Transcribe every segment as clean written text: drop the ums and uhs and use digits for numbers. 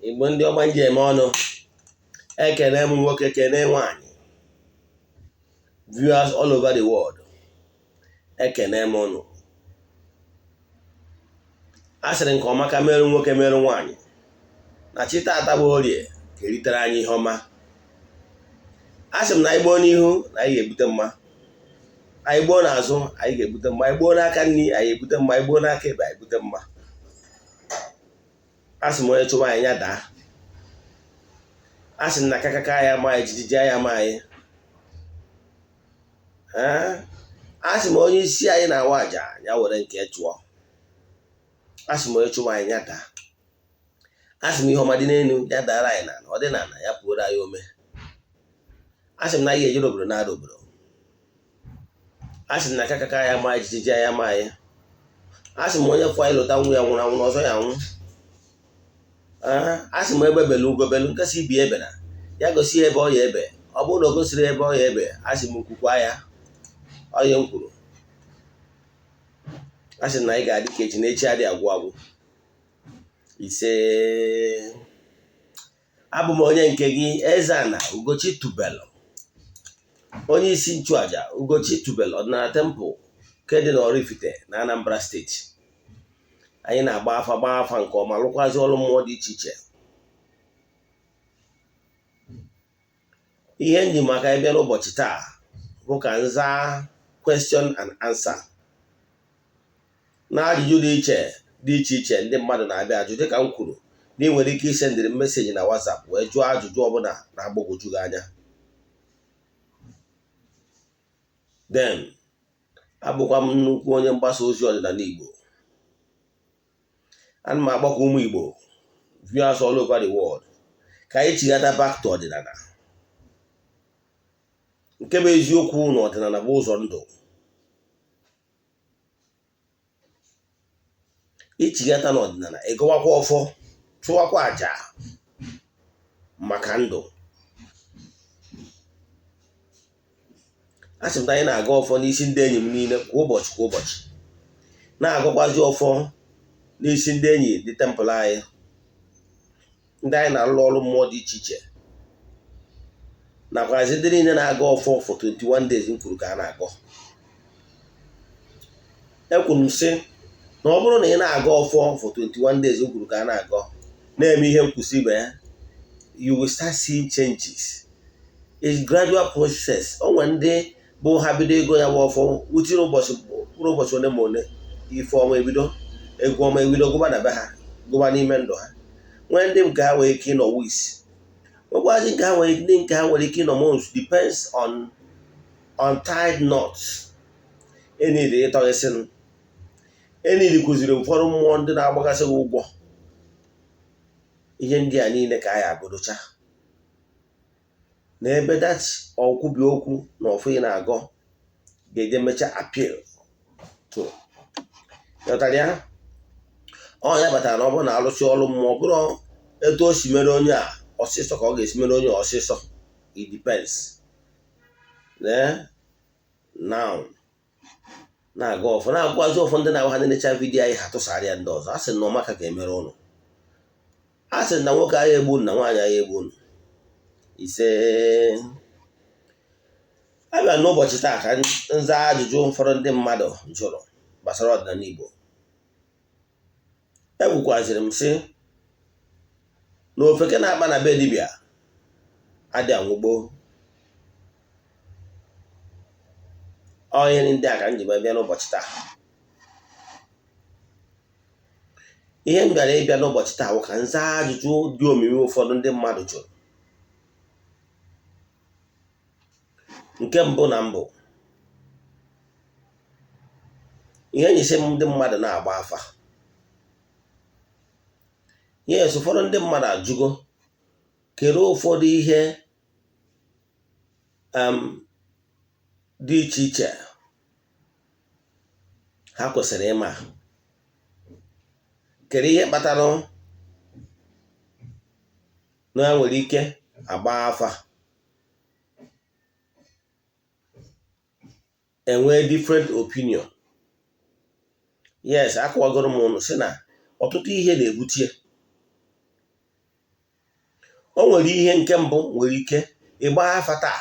Igbo ndị ọma m ji eme ọnụ, ekene m nwoke, kene nwaanyị, viewers all over the world, ekene m ụnụ. A sịrị nke ọma ka merụ nwoke, merụ nwaanyị, na chi taata bụ Orie ga-eritere anyị ihe ọma. A sị m na anyị gboo n'ihu na anyị ga-ebute mma, anyị gboo n'azụ anyị ga-ebute mma, anyị gboo n'aka nri anyị ebute mma, anyị gboo n'aka ekpe anyị ebute mma. A sị m onye chụwa anyị ya daa. A sị m na kakaka ya ama anyị, jijiji ya ama anyị. A sị m onye isi anyị na-awa aja ya were nke chụọ. A sị m onye chụwa anyị ya daa. A sị m ihe ọma dị n'elu ya daara anyị n'ala, ọ dị n'ala ya pụoro anyị ome. A sị m na anyị ga-ejere obodo na-ada obodo. A sị m na kakaka ya ama anyị, jijiji ya ama anyị. A sị m onye fụ anyị lụta nwa ya nwụrụ anwụ na ọzọ ya anwụ. A sị m egbe belu ugo belu, nke sị ibe ebena ya gosi ebe ọ ya ebe. Ọ bụrụ na o gosiri ebe ọ ya ebe, a sị m kwukwa ya onye m kwuru. A sị na anyị ga-adị ka echi na echi adị agwụ agwụ. Ise. Abụ m onye nke gị, Eze-Ana Ugochi Tubelu, onye isi nchụaja Ugochi Tubelu Ọdịnala Temple nke dị n'Oraifite na Anambra steeti. Anyị na-agba afa, gbaa afa nke ọma, lụkwazi ọrụ mmụọ dị iche iche. Ihe m ji maka ịbịa n'ụbọchị taa bụ ka m zaa question and answer na ajụjụ dị iche dị iche iche ndị mmadụ na-abịa ajụ. Dịka m kwuru na ị nwere ike isendịrị m message na WhatsApp wee jụọ ajụjụ ọbụla na-agbagwoju gị anya. Then abụkwa m nnukwu onye mgbasa ozi ọdịnala Igbo. Ana m agbakọ ụmụ Igbo viewers all over the world ka anyị chighata back to ọdịnala. Nke bụ eziokwu na ọdịnala bụ ụzọ ndụ. Ichighata n'ọdịnala, ịgọwakwa ọfọ, chụwakwa àjà maka ndụ. A sị m na anyị na-agọ ọfọ n'isi ndị enyi m niile kwa ụbọchị kwa ụbọchị, na-agọkwazi ọfọ n'isi ndị enyi dị temple anyị, ndị anyị na-alụ ọrụ mmụọ dị iche iche, nakwazi ndị niile na-agọ ọfọ for 21 days m kwuru ka a na-agọ. Ekwuru m sị na ọ bụrụ na ị na-agọ ọfọ for 21 days m kwuru ka a na-agọ, na-eme ihe nkwụsị ibe ya, you will start seeing changes. It's gradual process. O nwere ndị bụ ha bido ịgọ ya bụ ọfọ within ụbọchị mkpụrụ ụbọchị ole ma ole, ife ọma ebido, egwu ọma ebido gụba na be ha, gụba n'ime ndụ ha. Nwee ndị nke ha nwere ike ịnọ weeks, nwekwazi nke ha nwere ndị nke ha nwere ike ịnọ months, depends on untied knots enidi ịtọghịsịnụ enidi kụziri ụfọdụ mmụọ ndị na-agbagasị gị ụgwọ. Ihe ndị a niile ka anyị agụdocha n'ebe that ọkwubi okwu na ọfọ ị na-agọ ga-eje mecha appeal to. Ghọtara ya? Ọ ya kpatara na ọ bụrụ na alụsị ọrụ mmụọ, bụrụ etu o si mere onye a ọsịsọ ka ọ ga-esi mere onye a ọsịsọ. It depends. Lee now, na-agọ ọfọ, na-agwazi ọfọ ndị na-agwa ha na-enecha video anyị, ha tụsara ya ndị ọzọ. A sị na ọmaka ga-emere ụnụ. A sị na nwoke agha egbu na nwaanyị agha egbu unu. Ise. Abịa n'ụbọchị taa ka m zaa ajụjụ ụfọdụ ndị mmadụ jụrụ gbasara ọdịnala Igbo. Ekwukwaziri m sị na ofeke na-akpa na be dibịa adị anwụgbo. Ọ ihe ndị a ka m ji bịa n'ụbọchị taa. Ihe m bịara ịbịa n'ụbọchị taa bụ ka m zaa ajụjụ dị omimi ụfọdụ ndị mmadụ jụrụ. Nke mbụ na mbụ, ihe nyesi m ndị mmadụ na-agba afa. Yes, ụfọdụ ndị mmadụ ajụgo kedu ụfọdụ ihe dị iche iche ha kwesịrị ịma, kedu ihe kpatara na ha nwere ike agba afa enwee different opinion. Yes, akọwagoro m ụnụ sị na Ọtụtụ ihe na-ebute ya. O nwere ihe nke mbụ nwere ike ịgba afa taa,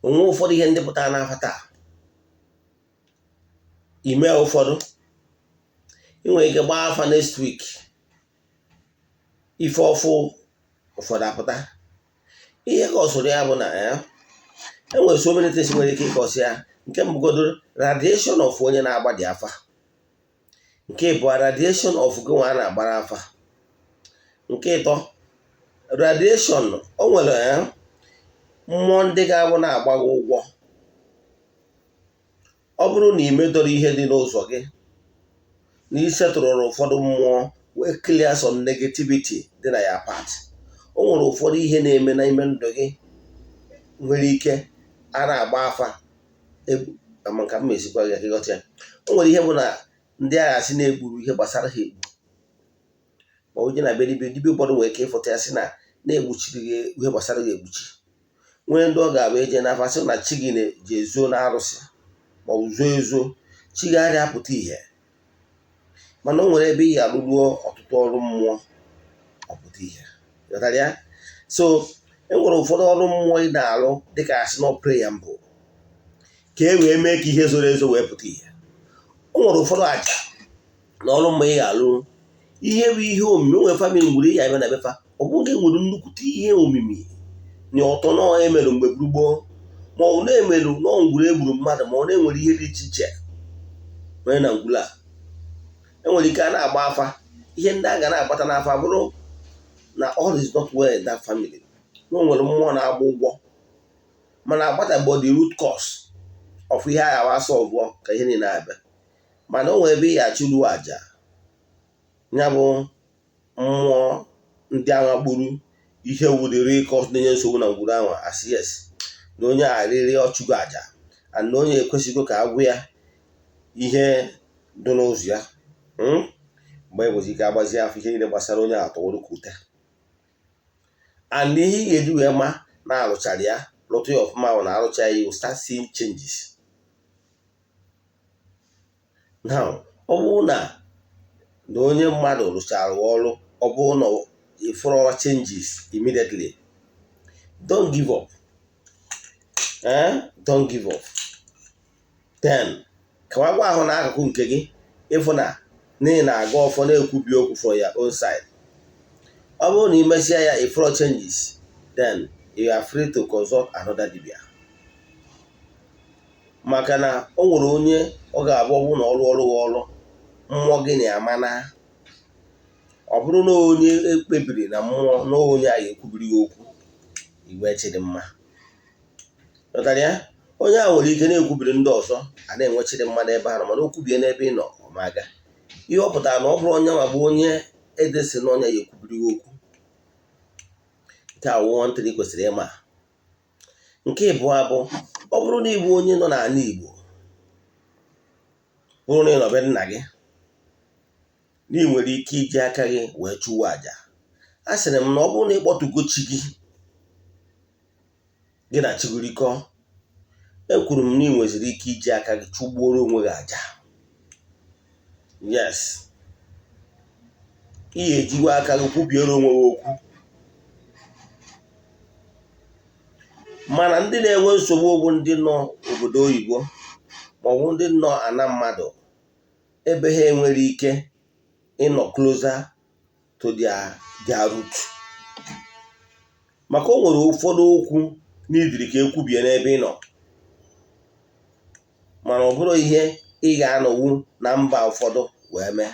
onwe ụfọdụ ihe ndị pụtara n'afa taa ime. Ụfọdụ ị nwere ike gbaa afa next week, ife ọfụ ụfọdụ apụta. Ihe ka ọsọrọ ya bụ na ya enwere so many things nwere ike ịkọsị ya. Nke mbụgodo, radiation of onye na-agba dị afa. Nke ịbụọ, radiation of gị nwa a na-agbara afa. Nke ịtọ, radiation o nwere mmụọ ndị ga-abụ na-agba gị ụgwọ. Ọ bụrụ na ị medoro ihe dị n'ụzọ gị na isetụrụrụ ụfọdụ mmụọ wee clear some negativity dị na ya part, o nwere ụfọdụ ihe na-eme n'ime ndụ gị nwere ike a na-agba afa maka m esikwa gị ka ịghọta ya. O nwere ihe bụ na ndị agha si na-egburu ihe gbasara ha egbu, ma ọ je na be dibịa. Dibịa ụfọdụ nwere ike ịfụta ya sị na na-egbuchiri gị ihe gbasara gị egbuchi. Nwere ndị ọ ga-abụ eje n'afa, sị na chi gị ji ezo na arụsị ma ọ bụ zoo ezo, chi gị adịghị apụta ìhè. Mana o nwere ebe ị ga-arụruo ọtụtụ ọrụ mmụọ, ọpụta ìhè. Ghọtara ya? So e nwere ụfọdụ ọrụ mmụọ ị na-arụ dịka asị nọ prayer mbụ ka e wee mee ka ihe zoro ezo wee pụta ìhè. O nwere ụfọdụ àjà na ọrụ mmụọ ị ga-alụ, ihe bụ ihe omimi. O nwere family mgburu ị ga-abịa na befa, ọ bụghị nwere nnukwute ihe omimi na ọtọ nọọ emerụ mgbe gboo, ma ọ bụ na-emerụ nọọ ngwuru egburu mmadụ, ma ọ na-enwere ihe dị iche iche nwere na ngwuru a. Enwere ike a na-agba afa, ihe ndị a ga na-agbata n'afa bụrụ na all is not well in that family, na o nwere mmụọ na-agba ụgwọ, mana agbatagbo the root cause of ihe agha wa solve ka ihe niile abịa. Mana o nwere ebe ị ga-achụruo àjà, ya bụ mmụọ ndị agha gburu ihe wudiri cause na-enye nsogbu na ngwuru ahụ, asị yes, na onye a riri ọchụgo àjà and na onye ekwesịgo ka agwụ ya ihe dị n'ụzọ ya. Mgbe e nwezi ike agbazi afọ, ihe niile gbasara onye a tọwụrụ ka ute. And ihe ị ga-eji wee ma na arụchara ya, rụtụ ya ọfụma, bụ na arụcha ya, you start seeing changes. Now, ọ bụrụ na onye mmadụ rụchara ọrụ, ọ bụrụ na ịfụrọ changes immediately, don't give up, eh? Don't give up. Then kawakwa ahụ n'akụkụ nke gị, ịfụ na n'ihi na-aga ọfọ na-ekwubi okwu for your own side. Ọ bụrụ na ị mesịa ya, ịfụrọ changes, then you are free to consult another dibia, maka na o nwere onye ọ ga-abụ, ọ bụrụ na ọrụ ọrụ gị ọrụ mmụọ gị na-amana, ọ bụrụ na onye ekpebiri na mmụọ na onye a ga-ekwubiri gị okwu igwe chidimma. Ghọtara ya? Onye a nwere ike na-ekwubiri ndị ọzọ, a na-enwe chidimma n'ebe ha nọ, mana o kwubie n'ebe ị nọ, ọ ma aga. Ihe ọ pụtara na ọ bụrụ onye nwa bụ onye edesi na onye ya ekwubiri gị okwu. Nke a wụ ntịrị kwesịrị ịma. Nke ịbụọ bụ, ọ bụrụ na ịbụ onye nọ n'ala Igbo, bụrụ na ị nọ be nna gị, na ị nwere ike iji aka gị wee chụwa àjà, a sịrị m na ọ bụrụ na ịkpọtugo chi gị, gị na chi gị rikọọ, ekwuru m na ị nweziri ike iji aka gị chụgbuoro onwe gị àjà. Yes, ị ga-ejiwe aka gị kwubiere onwe gị okwu. Mana ndị na-enwe nsogbu bụ ndị nọ obodo oyibo, maọbụ ndị nọ ana mmadụ, ebe ha enwere ike ịnọ closer to their root, maka o nwere ụfọdụ okwu n'idiri ka ekwubie n'ebe ị nọ, mana ọ bụrụ ihe ị ga-anọwu na mba ụfọdụ wee mee.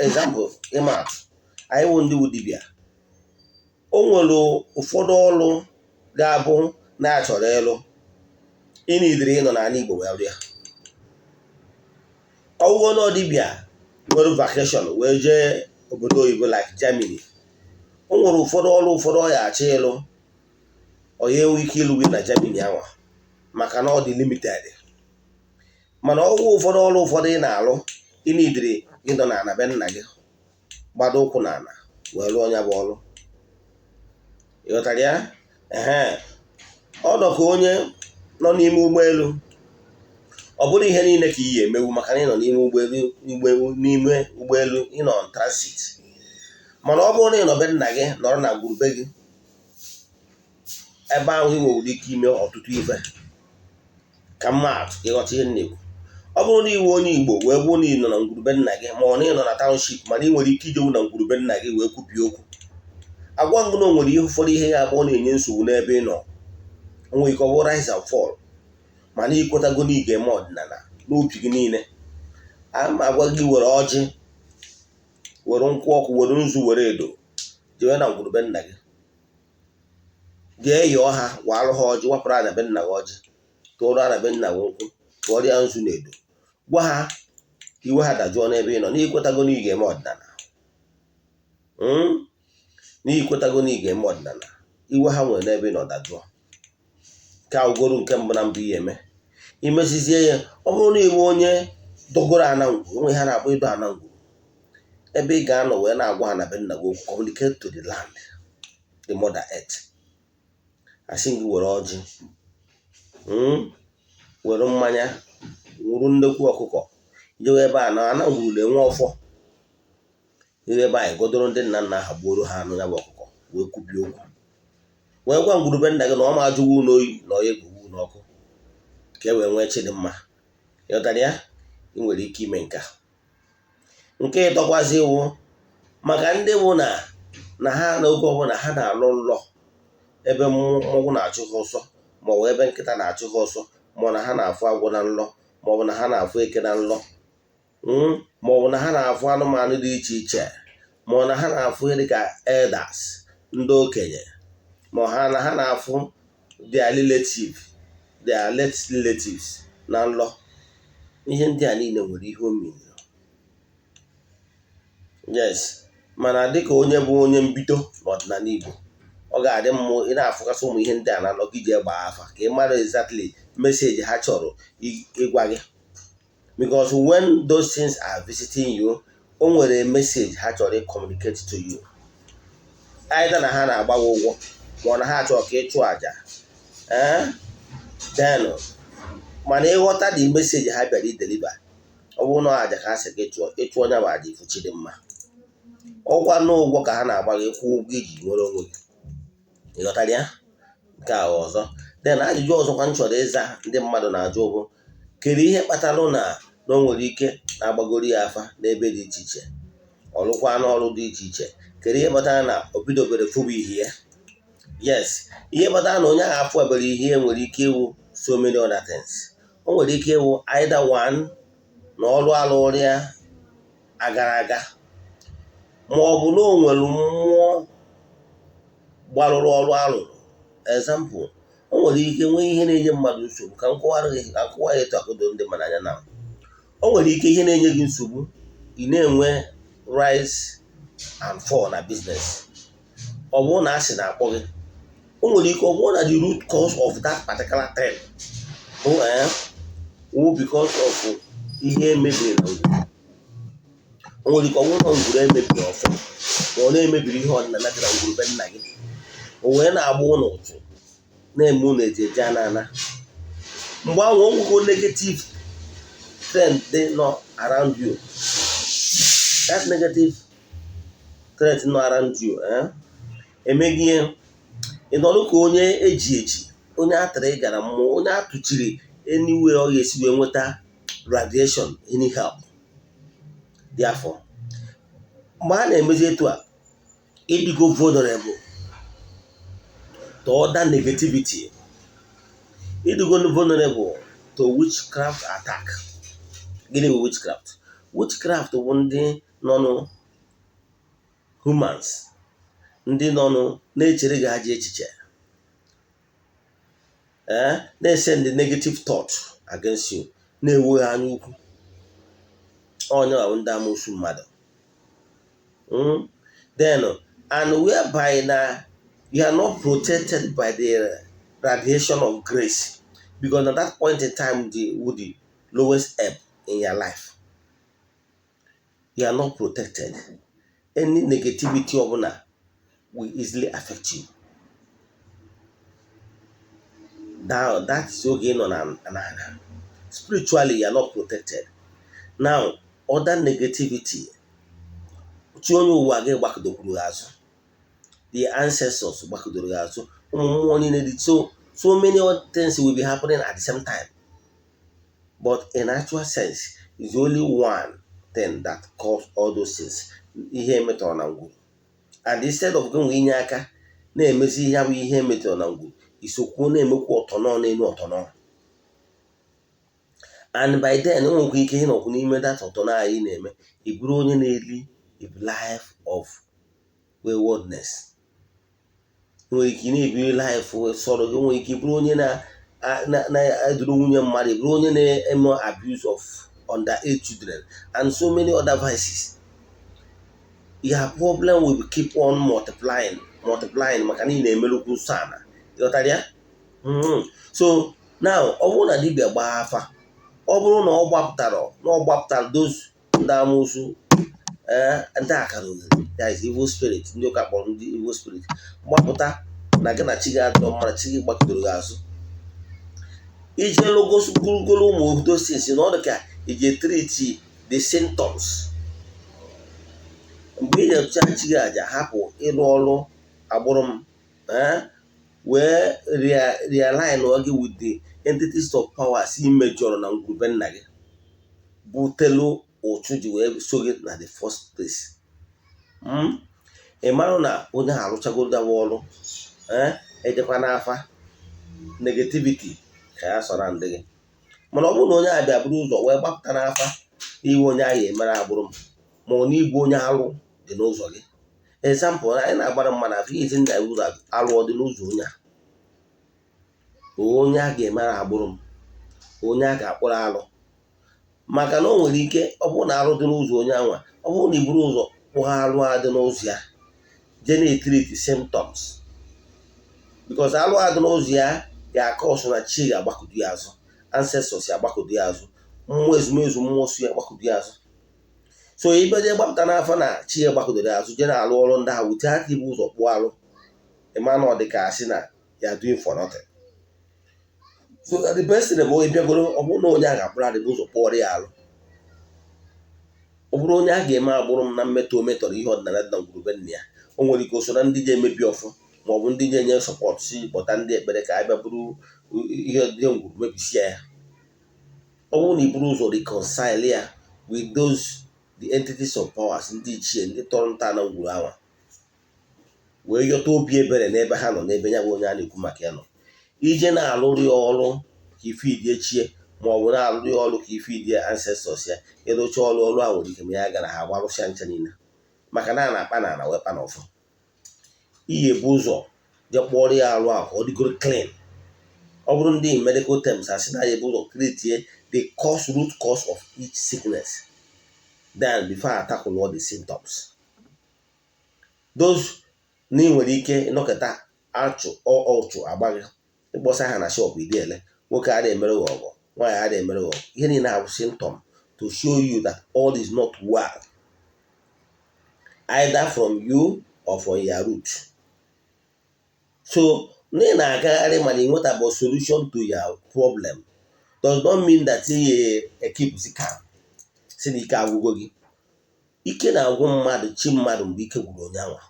Example, ịma atụ, anyị wụ ndị wụ dibịa, o nwere ụfọdụ ọrụ ga-abụ na a chọrọ ịlụ, ịnidiri ịnọ n'ala Igbo wee rịa. Ọwụgo na dibịa nwere vacation wee jee obodo oyibo like Germany, o nwere ụfọdụ ọrụ ụfọdụ ọ ya achọ ịlụ, ọ ya enwe ike ịlụ gị na Germany anwa, maka na ọ dị limited. Mana ọgwụ ụfọdụ ọrụ ụfọdụ ị na-alụ, ịnidiri ịnọ n'ala be nna gị, gbado ụkwụ n'ala wee rụọ ya bụ ọrụ. Ịghọtara ya? Ehe, ọ nọ ka onye nọ n'ime ụgbọelu. Ọ bụrụ ihe niile ka ị ga-emewu maka na ị nọ n'ime ụgbọelu, n'ime ụgbọelu ị nọ on transit. Mana ọ bụrụ na ị nọ be nna gị, nọrọ na ngwurube gị ebe ahụ, ị nwere ike ime ọtụtụ ife. Ka mma atụ, ka ịghọta ihe m na-ekwu, ọ bụrụ na iwe onye Igbo wee bụrụ na ị nọ na ngwurube nna gị, ma ọ na ị nọ na township, mana ị nwere ike ijewu na ngwurube nna gị wee kwupie okwu, agwa ngụ na o nwere ihe ụfọdụ, ihe ya abụọ na-enye nsogbu n'ebe ị nọ. O nwere ike ọ bụrụ rise and fall, mana ikwetago na ị ga-eme ọdịnala n'obi gị niile. A ma agwa gị, were ọjị, were nkwụ ọkụ, were nzu, were edo, jewe na ngwurube nna gị, jee yọọ ha, walụ ha ọjị, wapụrụ ana be nna gị ọjị, tụọrọ ana be nna gị nkwụ, tụọrọ ya nzu na edo, gwa ha ka iwe ha dajụọ n'ebe ị nọ, n'ikwetago na ị ga-eme ọdịnala, n'ikwetago na ị ga-eme ọdịnala, iwe ha nwere n'ebe ị nọ dajụọ. Nke a ugoro nke mbụ na mbụ ihe eme. Imezizie ya, ọ bụrụ na iwe onye dọgoro ana ngwuru, onwe ha na-akpọ ịdọ ana ngwuru, ebe ị ga-anọ wee na-agwa ha na be nna gị okwu, communicate to the land, the mother earth, asị gị were ọjị, were mmanya, wuru nnekwu ọkụkọ, jewe ebe a na ana ngwuru na-enwe ọfọ. Iwe ebe anyị godoro ndị nna nna ha, gbuoro ha anụ ya bụ ọkụkọ, wee kwubie okwu, wee gwa ngwurube nna gị na ọ ma ajụwu n'oyi na ọ ya ekpugbu n'ọkụ, ka e wee nwee chi dị mma. Ịghọtara ya? Ị nwere ike ime nke a. Nke ịtọkwazi iwu maka ndị bụ na ha n'oge ọbụla ha na-alụ nlọ ebe mmọnwụ na-achụ ha ọsọ, maọbụ ebe nkịta na-achụ ha ọsọ, ma ọ na ha na-afụ agwọ na nlọ, maọbụ na ha na-afụ eke na nlọ, maọbụ na ha na-afụ anụmanụ dị iche iche, ma ọ na ha na-afụ ihe dịka elders, ndị okenye, ma ha na ha na-afụ their relative, their late relatives na nlọ. Ihe ndị a niile nwere ihe o mere. Yes, mana dịka onye bụ onye mbido n'ọdịnala Igbo, ọ ga-adị mma ị na-afụkasị ụmụ ihe ndị a na nlọ gị, jee gbaa afa ka ị mara exactly message ha chọrọ ịgwa gị, because when those things are visiting you, o nwere message ha chọrọ communicate to you, either na ha na-agba gị ụgwọ, ma ọ na ha chọrọ ka ị chụọ àjà. Ee, then mana ịghọta the message ha bịara ideliver, ọ bụrụ na àjà ka ha sị gị chụọ, ịchụọ onye bụ àjà, ifuchi dị mma. Ọgwa n'ụgwọ ka ha na-agba gị, kwụ ụgwọ iji nwere onwe gị. Ịghọtara ya? Nke a ọzọ. Then ajụjụ ọzọkwa m chọrọ ịza ndị mmadụ na-ajụ bụ, kedu ihe kpatara na o nwere ike na-agbagoro ya afa n'ebe dị iche iche, ọlụkwa n'ọrụ dị iche iche, kedu ihe kpatara na o bidobere fụbụ ihe ya? Yes, ihe kpatara na onye ahụ afụbere ihe nwere ike ịwụ so many other things. O nwere ike ịwụ either one, na ọrụ alụrụ ya agara aga, ma ọ bụ na o nwere mmụọ gbarụrụ ọrụ alụrụ. Example, o nwere ike nwee ihe na-enye mmadụ nsogbu. Ka m kọwara gị, ka m kọwa ya etu akodo ndị mmadụ anya na o nwere ike ihe na-enye gị nsogbu, ị na-enwe rise and fall na business. Ọ bụrụ na a sị na-akpọ gị, o nwere ike ọ bụrụ na the root cause of that particular thing bụ wụ because of ihe emebiri na ngwuru. O nwere ike ọ bụrụ na ngwuru emebiri ọfọ, ma ọ na-emebiri ihe ọdịnala dị na ngwuru be nna gị, o wee na-agba ụnụ ụtụ, na-eme ụnụ eji eje ana ana. Mgbe ahụ o nwego negative trend dị nọ around you, that negative threat nọ around you, emeghị ihe ị nọrọ ka onye eji eji, onye atịrị ịgara mmụọ, onye atụchiri anywhere ọ ga-esi wee nweta radiation, any help. Therefore, mgbe a na-emezi etu a, ịdịgo vulnerable to other negativity, ịdịgo vulnerable to witchcraft attack. Gịnị bụ witchcraft? Witchcraft bụ ndị nọ nụ humans, ndị nọ nụ na-echere gị ajọ echiche, ee, na-esend the negative thought against you, na-ewe ha anya ukwu. Onye bụ ndị amoosu mmadụ. Then and whereby na you are not protected by the radiation of grace, because at that point in time, the with the lowest ebb in your life, you are not protected. Any negativity ọbụla will easily affect you. That is oge ị nọ na n'ala. Spiritually, you are not protected. Now, other negativity, chi onye ụwa gị gbakọdokwuru gị azụ, the ancestors gbakọdoro gị azụ, ụmụ mmụọ niile dị. So many other things will be happening at the same time, but in actual sense is only one thing that caused all those things, ihe emetọrọ na ngwuru. And instead of gị nwee inye aka na-emezi ihe bụ ihe emetọrọ na ngwuru, isokwuo na-emekwa ọtọnọ n'elu ọtọnọ. And by then, o nwekwa ike ịnọkwu n'ime that ọtọnọ anyị na-eme, ị bụrụ onye na-eli a life of waywardness. Nwere ike ị na-ebi life sọrọ gị, nwere ike ịbụrụ onye na-eduru nwunye mmadụ, bụrụ onye na-eme abuse of underage children and so many other vices. Your problem will keep on multiplying, multiplying, maka na ị na-emerukwu nsọ ala. Ịghọtara ya? So now, ọ bụrụ na dibịa gbaa afa, ọ bụrụ na ọ gbapụtara those ndị amoosu, ndị akara oghere, that is evil spirit, ndị ụka kpọrọ ndị evil spirit, gbapụta na gị na chi gị adịrọ mma, na chi gị gbakọdoro gị azụ, ije lụgoro ụmụ those, na ọ dị ka ije treat the symptoms. Mgbe ị na-echa chi gị aja, hapụ ịrụ ọrụ agbụrụ m, wee realign gị with the entities of powers ị mejọrọ na ngwurube nna gị, butelu ụchụ ji wee so gị na the first place. Ị mara na onye ahụ arụchagoro dawa ọrụ, ejekwa n'afa negativity ka ya sọrọ ndị gị. Mana ọ bụrụ na onye a bịa buru ụzọ wee gbapụta n'afa n'iwe onye ahụ emere agbụrụ m, ma ọ n'igbu onye alụ dị n'ụzọ gị, example, anyị na-agbara mmadụ afọ ihe nna ụzọ alụ ọ dị n'ụzọ onye a, onye a ga-emere agbụrụ m, onye a ga-akpọrọ alụ, maka na o nwere ike ọ bụrụ na alụ dị n'ụzọ onye anwa, ọ bụrụ na i buru ụzọ kpụọ alụ a dị n'ụzọ ya, jee na-etreat symptoms, because alụ a dị n'ụzọ ya ga-aka ọsọ na chi ga-agbakọdo ya azụ, ancestors ya agbakọdo ya azụ, mmụọ ezumezu mmụọ su ya agbakọdo ya azụ. So ibe jee gbapụta n'afọ na chi ya gbakọdoro ya azụ, jee na-alụ ọrụ ndị ahụ wute aka ibu ụzọ kpụọ alụ, ịma na ọ dị ka asị na ya doing for nothing. So the best thing bụ ịbịagoro, ọ bụrụ na onye a ga-akpụrụ adịbụ ụzọ kpụọrọ ya alụ, ọ bụrụ onye a ga-eme agbụrụ m na mmetọ o metọrọ ihe ọdịnala dị na ngwurube nna ya, o nwere ike o so na ndị ji emebi ọfụ, ma ọ bụ ndị ji enye support si kpọta ndị ekpere ka a bịa bụrụ ihe dị ngwuru mebisia ya. Ọ bụrụ na i buru ụzọ reconcile ya with those the entities of powers, ndị ichie, ndị tọrọ ntọala ngwuru anwa, wee yọta obi ebere n'ebe ha nọ, n'ebe ya bụ onye a na-ekwu maka ya nọ, ije na-alụrụ ya ọrụ ka ife idie chie, ma ọ bụ na-alụrụ ya ọrụ ka ife idie ancestors ya, ịrụcha ọrụ, ọrụ a nwere ike ma ya gara ha gbarụsịa ncha niile, maka na a na-akpa na ana wee kpa na ọfọ. Iyi ebu ụzọ jee kpọrọ ya arụ ahụ ka ọ dịgoro clean. Ọ bụrụ ndị medical terms, asị na ya ebu ụzọ create the cause, root cause of each sickness, then before I tackle all the symptoms. Those na ị nwere ike ịnọkọta achụ ọchụ agba gị, ịkpọsa ha na shop idiele, nwoke a na-emere gị ọgọ, nwaanyị a na-emere gị ọgọ, ihe niile abụ symptom to show you that all is not well, either from you or from your root. So na ị na-agagharị mana ị nwetabụ solution to your problem does not mean that ị ekeepụzi calm si na ike agwụgo gị. Ike na-agwụ mmadụ, chi mmadụ, mgbe ike gwụrụ onye anwa.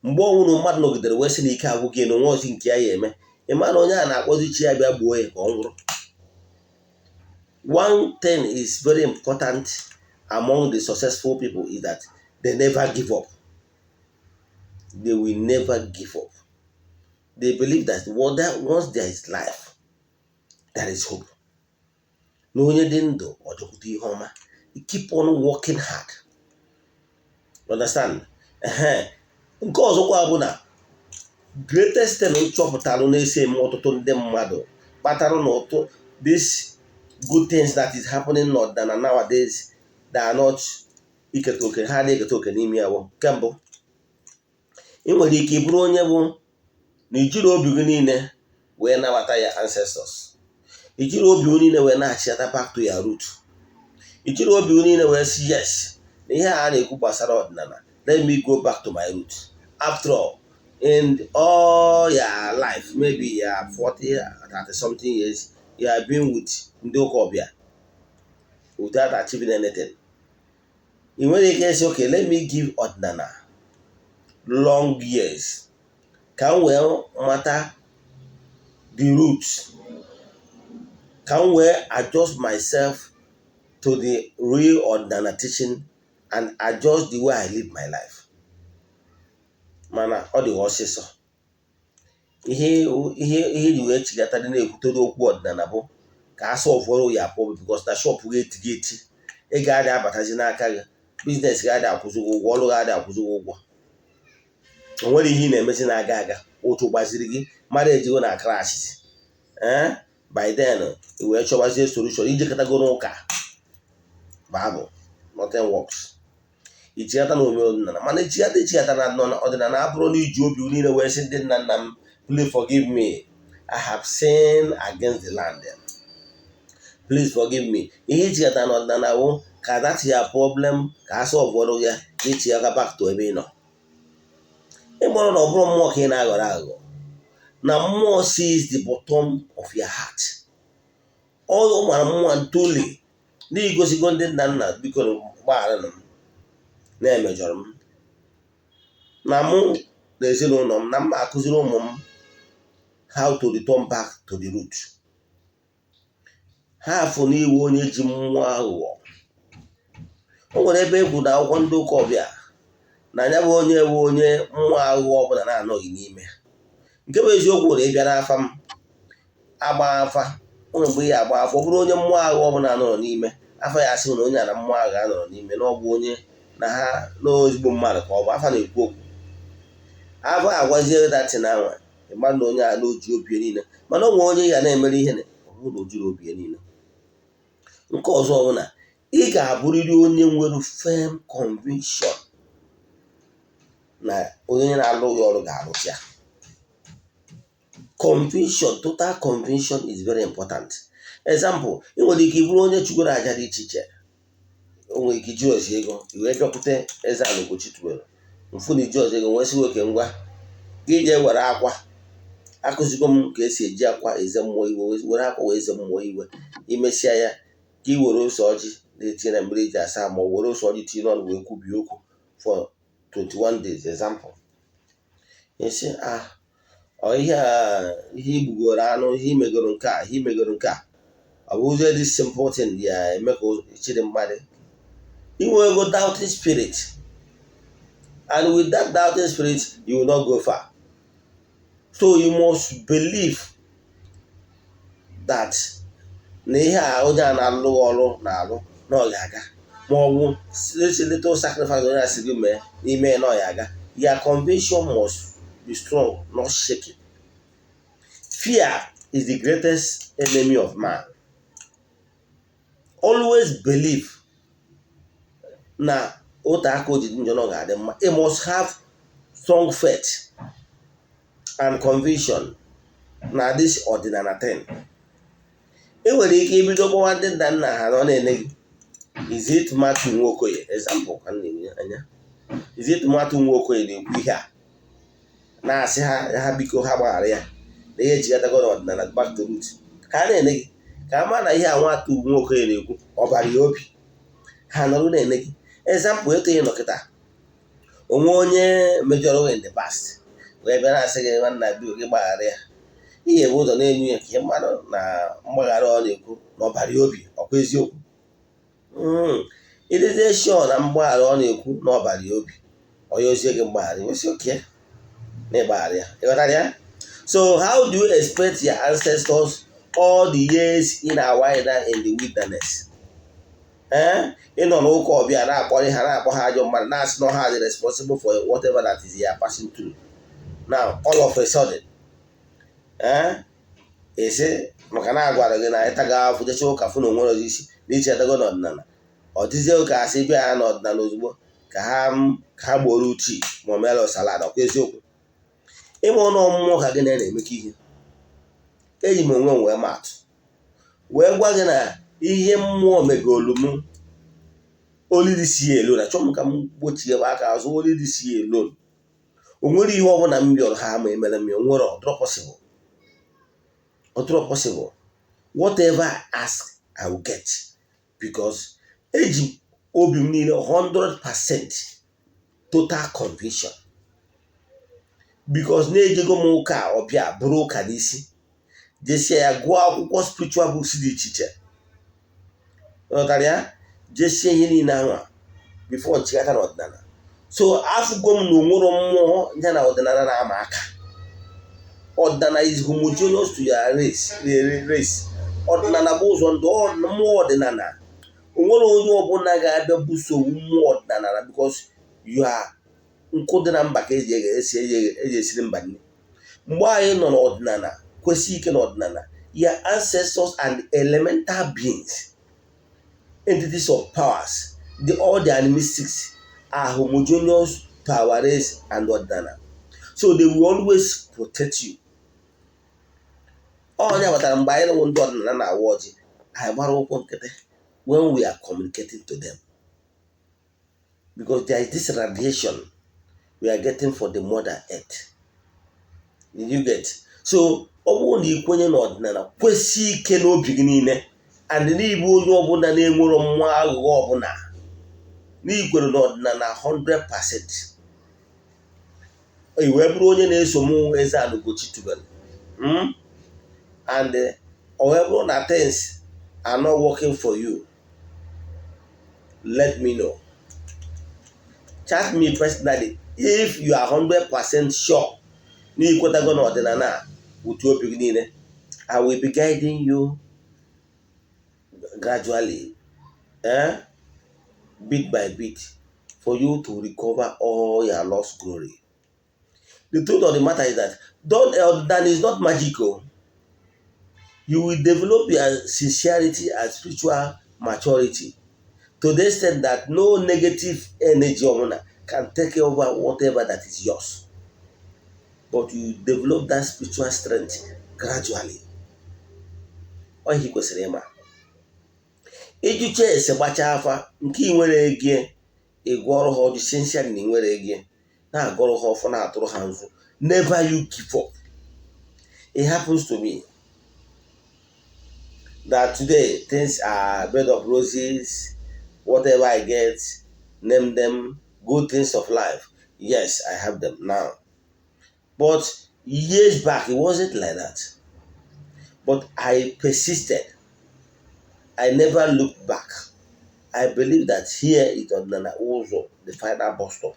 Mgbe ọnwụrụ mmadụ nọgidere wee sị na ike agwụ gị na onwe ozi nke ya ya eme, ị ma na onye a na-akpọzi chi ya bịa gbuo ya ka ọ nwụrụ. One thing is very important among the successful people is that they never give up. They will never give up. They believe that once there is life, there is hope, na onye dị ndụ, ọ dịkwute ihe ọma. You keep on working hard, understand? Nke ọzọkwa bụ na greatest thing m chọpụtara na-esi eme ọtụtụ ndị mmadụ kpatara na ụtụ this good things that is happening n'ọdịnala nowadays, they are not iketa oke, ha na-eketa oke n'ime ya, bụ nke mbụ, ị nwere ike ịbụrụ onye bụ na ijiri obi gị niile wee nabata ya ancestors, ijiri obi gị niile wee na-achịata back to your root, ijiri obi gị niile wee sị yes, na ihe a na-ekwu gbasara ọdịnala, let me go back to my root. After all, in all your life, maybe you are 40, 30 something years, you have been with Ndị ụka ọbịa without achieving anything. Ị nwere ike ịsị, "Okay, let me give ọdịnala long years ka m wee mata the roots, ka m wee adjust myself to the real ọdịnala teaching and adjust the way I live my life." Mana ọ dị ọsịsọ. Ihe iji wee chigata dị na-ekwutere okwu ọdịnala bụ ka a solve ya problem, because na shop ga-eti gị eti, ego adị abatazi n'aka gị, business ga-adị akwụzi gị ụgwọ, ọrụ ga-adị akwụzi gị ụgwọ. O nwere ihe ị na-emezi na-aga aga, ụtụ gbaziri gị, mmadụ ejigo na crash. Ee, by then i wee chọbazie solution. Ijekọtago n'ụka Bible, nothing works. Ichighata na ome ọdịnala, mana ichighata na ọdịnala abụrụ na iji obi niile wee sị, "Ndị nna nna m, please forgive me. I have sinned against the land. Please forgive me." Ihe ichighata na ọdịnala wụ ka that ya problem ka a solve ya, ka ichigha back to ebe ị nọ. Ịmụrụ na ọ bụrụ mmụọ ka ị na-aghọrọ aghụghọ, na mmụọ sees the bottom of your heart. Ọ mara mmụọ ntoli n'igosigo ndị nna nna, "Biko gbaghara m, na-emejọrọ m na mụ na ezinụlọ m, na m akụziri ụmụ m how to return back to the root." Ha afụ n'iwu onye ji mmụọ aghụghọ. O nwere ebe ekwu na akwụkwọ ndị ụka ọbịa na ya bụ onye bụ onye mmụọ aghụghọ ọbụla na-anọghị n'ime. Nke bụ eziokwu na ịbịa n'afa m agba afa, o nwere mgbe ihe agba afa, ọ bụrụ onye mmụọ aghụghọ ọbụla nọrọ n'ime afa ya, asị na onye a na mmụọ aghụghọ anọrọ n'ime, na ọ bụ onye na ha n'ozigbo mmadụ ka ọ bụ. Afa na-ekwu okwu, afa agwazie datin anwa mmadụ na onye a na oji obi niile, mana o nwere onye ya na-emere ihe ọ bụrụ na o jiri obi niile. Nke ọzọ bụ na ị ga-abụrịrị onye nwere firm conviction na onye na-alụ ya ọrụ ga-arụcha ya. Conviction, total conviction is very important. Example, ị nwere ike ịbụrụ onye chụgoro aja dị iche iche, o nwere ike iji ozi ego i wee bịakwute eze ala Ugochi tubelu mfu na iji ozi ego nwee sị, "Nwoke, ngwa gị jee were akwa. Akụzigo m ka esi eji akwa eze mmụọ iwe. Were akwa wee eze mmụọ iwe. Imesịa ya, ka ị were ose ọjị na-etinye na mmiri eji asa, ma ọ were ose ọjị tinye n'ọnụ wee kwubie okwu for 21 days." Example, isi ah, ọ ihe a, ihe igbugoro anụ, ihe imegoro nke a, ihe imegoro nke a, ọ bụ ụzọ dị simple thing ya eme ka chiri mmadụ inwe ego. Doubting spirit, and with that doubting spirit, you will not go far. So you must believe that na ihe a onye a na-alụ ọrụ na-alụ na ọ ga-aga, ma ọ bụ little sacrifice onye a sị gị mee n'ime na ọ ya aga. Your conviction must be strong, not shaking. Fear is the greatest enemy of man. Always believe na otu aka o ji dị njọ na ọ ga-adị mma. You must have strong faith and conviction na this ọdịnala thing. Ị nwere ike ibido kpọwa ndị nna nna ha na ọ na-ene gị. Is it Matthew Nwokoye? Example ka m na-enye anya. Is it Matthew Nwokoye na-ekwu ihe a, na-asị ha, ha biko, ha gbaghara ya, na ihe ejigatago n'ọdịnala, back to root? Ka a na-ene gị ka a ma na ihe a Matthew Nwokoye na-ekwu ọ bara ya obi. Ha nọrọ na-ene gị. Example, etu ị nọ kịta, onwe onye mejọrọ in the past wee bịa na-asị gị, "Nwanna, biko gị gbaghara ya." Ihe bụ ụzọ na-enyu ya ka ihe mmadụ na mgbaghara ọ na-ekwu na ọ bara ya obi, ọkwa eziokwu? Ịdịzie sure na mgbaghara ọ na-ekwu na ọ bara ya obi, ọ ya ozie gị mgbaghara, nwesị oke na ịgbaghara ya. Ịghọtara ya? So how do you expect your ancestors, all the years in na-awaida in the wilderness, ee, ịnọ n'ụka ọbịa, na-akpọrọ ha, na-akpọ ha ajọ mmadụ, na-asị na ha dị responsible for whatever that is you are passing through now, all of a sudden, ee, esi maka na agwara gị na ịtaga afụ, jecha ụka, fụ na onwere ozi isi na iche etago n'ọdịnala, ọ dịzie ụka asị bịa ha n'ọdịnala ozugbo ka ha gboro tii ma ọ mere salad. Ọkwa eziokwu? Ịma ọnụ ọmụmụ ka gị na-emekọ ihe. Eji m onwe m wee maatụ wee gwa gị na ihe mmụọ megolu m olili si elu na chọọ m ka m gbochie aka azụ olili si elu. O nwere ihe ọbụla m rịọrọ ha ma emere m ya? Onwere, ọdụrọ possible, ọdụrọ possible. Whatever I ask I will get, because eji m obi m niile, 100% total conviction, because na-ejego m ụka ọbịa bụrụ ụka n'isi, jesie ya, gụọ akwụkwọ spiritual books dị iche iche, ghọtara ya, jesie ihe niile ahụ before nchịkọta n'ọdịnala. So afụgo m na onwero mmụọ ya na ọdịnala na-ama aka. Ọdịnala is homogeneous to your race. Ọdịnala bụ ụzọ ndụ. Mmụọ ọdịnala, onwere onye ọbụla ga-abịa buso mmụọ ọdịnala, because you are nkụ dị na mba ka eji esi eji esiri mba nri. Mgbe anyị nọ n'ọdịnala, kwesị ike n'ọdịnala, your ancestors and elemental beings, entities of powers, all the animistics are homogeneous to our race and ọdịnala, so they will always protect you. Onye kpatara mgbe anyị nwe ndị ọdịnala na-awa ọjị, anyị gbara ụkwụ nkịtị when we are communicating to them, because there is this radiation we are getting for the mother earth. Did you get? So ọ bụrụ na ị kwenye n'ọdịnala, kwesị ike n'obi gị niile, and n'ịbụ onye ọbụla na-enwero mmụọ aghụghọ ọbụla, n'ikwere n'ọdịnala 100%, i wee bụrụ onye na-eso mụ, Eze-Ana Ugochi tubelu, and ọ wee bụrụ na things are not working for you, let me know. Chat me personally. If you are 100% sure na ikwetago n'ọdịnala a otu obi gị niile, I will be guiding you gradually, bit by bit, for you to recover all your lost glory. The truth of the matter is that don't that is not magical. You will develop your sincerity and spiritual maturity to the extent that no negative energy ọbụla can take over whatever that is yours. But you develop that spiritual strength gradually. Ọ ihe ị kwesịrị ịma. Ịjụcha ese, gbachaa afa nke ị nwere ego, ịgwọrọ ha ọjị sincerely na ị nwere ego, na-agọrọ ha ọfọ, na-atụrụ ha nzu. Never you give up. It happens to me that today things are bed of roses. Whatever I get, name them, good things of life, yes, I have them now. But years back it wasn't like that. But I persisted. I never looked back. I believe that here is Ọdịnala ụzọ, the final bus stop,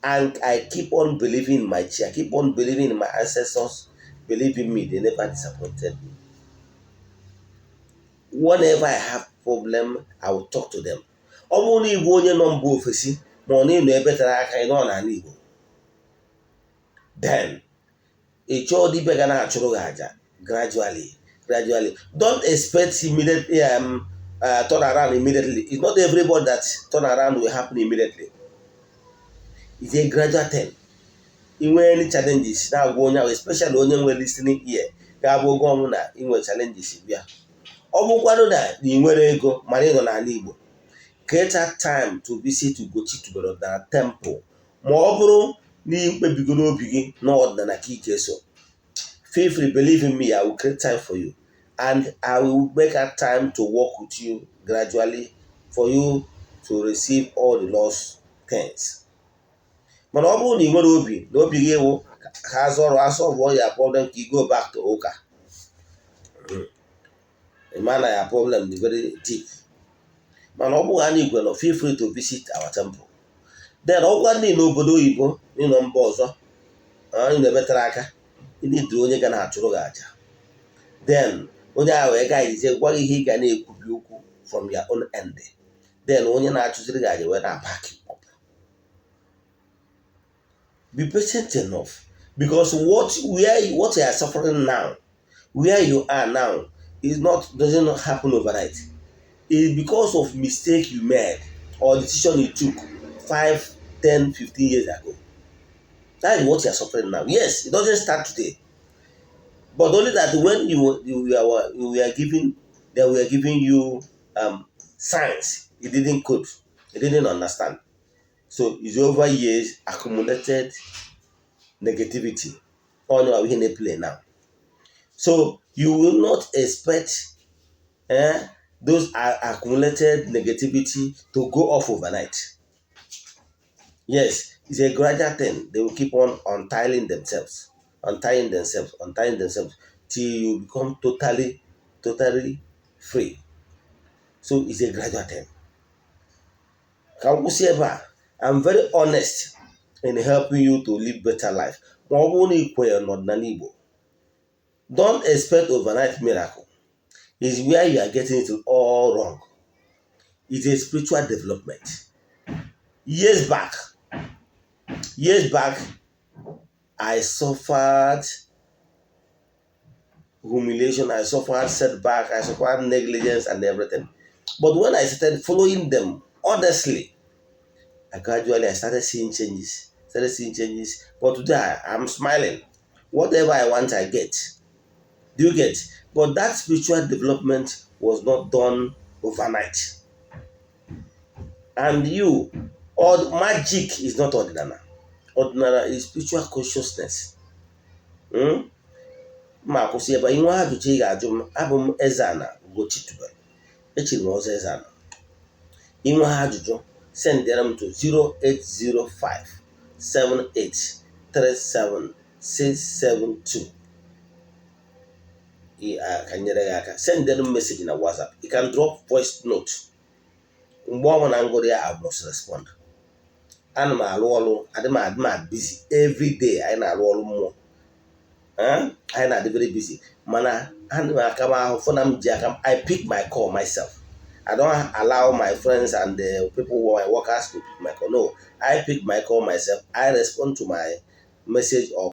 and I keep on believing in my chi. I keep on believing in my ancestors. Believe in me, they never disappointed me. Whenever I have problem, I will talk to them. Ọ bụrụ na ịbụ onye nọ mba ofesi, ma ọ na-ịnọ ebe tere aka, ị nọ n'ala Igbo, then ị chọọ dibịa ga na-achụrụ gị aja gradually, gradually. Don't expect immediate turn around immediately. It's not everybody that turn around will happen immediately. It's a gradual thing. Inwe any challenges, na-agwa onye ahụ, especially onye nwere listening ear, ga-abụ oge ọnwụ na inwe challenges bịa. Ọ bụkwanụ na ị nwere ego mana ị nọ n'ala Igbo, create that time to visit Ugochi tubelu na temple. Ma ọ bụrụ na ị kpebigo n'obi gị na ọdịnala ka ike so, feel free. Believe in me, I will create time for you and I will make that time to work with you gradually for you to receive all the lost things. Mana ọ bụrụ na ị nwere obi na obi gị ewu ka azụ ọrụ asolve ya problem, ka ị go back to ụka, ịma na ya problem dị very deep. Mana ọ bụghị anya igwe nọ, feel free to visit our temple. Then ọgwa ndị n'obodo oyibo, ịnọ mba ọzọ, anyị na-emetara aka ịdị onye ga na-achụrụ gị aja, then onye ahụ wee gaghịzie gwa gị ihe ị ga na-ekwubi okwu from your own end. Then onye na-achụziri gị aja wee na-back up. Be patient enough, because what you are suffering now, where you are now, is not doesn't not happen overnight. It's because of mistake you made or decision you took 5, 10, 15 years ago. That is what you are suffering now. Yes, it doesn't start today, but only that when you were giving, they were giving you signs, you didn't code, you didn't understand. So it's over years accumulated negativity on your ihe na-play now. So you will not expect Those are accumulated negativity to go off overnight. Yes, it's a gradual thing. They will keep on untying themselves, untying themselves, untying themselves till you become totally, totally free. So it's a gradual thing. Ka m kwụsị ebe a. I'm very honest in helping you to live better life. Ma ọ bụrụ na ị kwenyere n'ọdịnala Igbo, don't expect overnight miracle. Is where you are getting it all wrong. It's a spiritual development. Years back, I suffered humiliation, I suffered setback, I suffered negligence and everything. But when I started following them honestly, I gradually I started seeing changes. Started seeing changes. But today I'm smiling. Whatever I want, I get. Do you get? But that spiritual development was not done overnight. And you, all magic is not Ọdịnala. Ọdịnala is spiritual consciousness. Ma akwụsị ebe inwe ajụjụ ị ga-ajụ m. Abụ m Eze-Ana Ugochi tubelu, echiri m ọzọ Eze-Ana. Inwe ajụjụ, sendere m to 0805 7837 672 ka nyere gị aka. Sendere m message na WhatsApp. You can drop voice note. Mgbe ọ bụla m gụrụ ya, I must respond. Ana m arụ ọrụ, adị m busy every day. Anyị na-arụ ọrụ mmụọ, anyị na-adị very busy, mana ana m aka m ahụ fụ na m ji aka m. I pick my call myself. I don't allow my friends and the people who are my workers to pick my call. No, I pick my call myself. I respond to my message or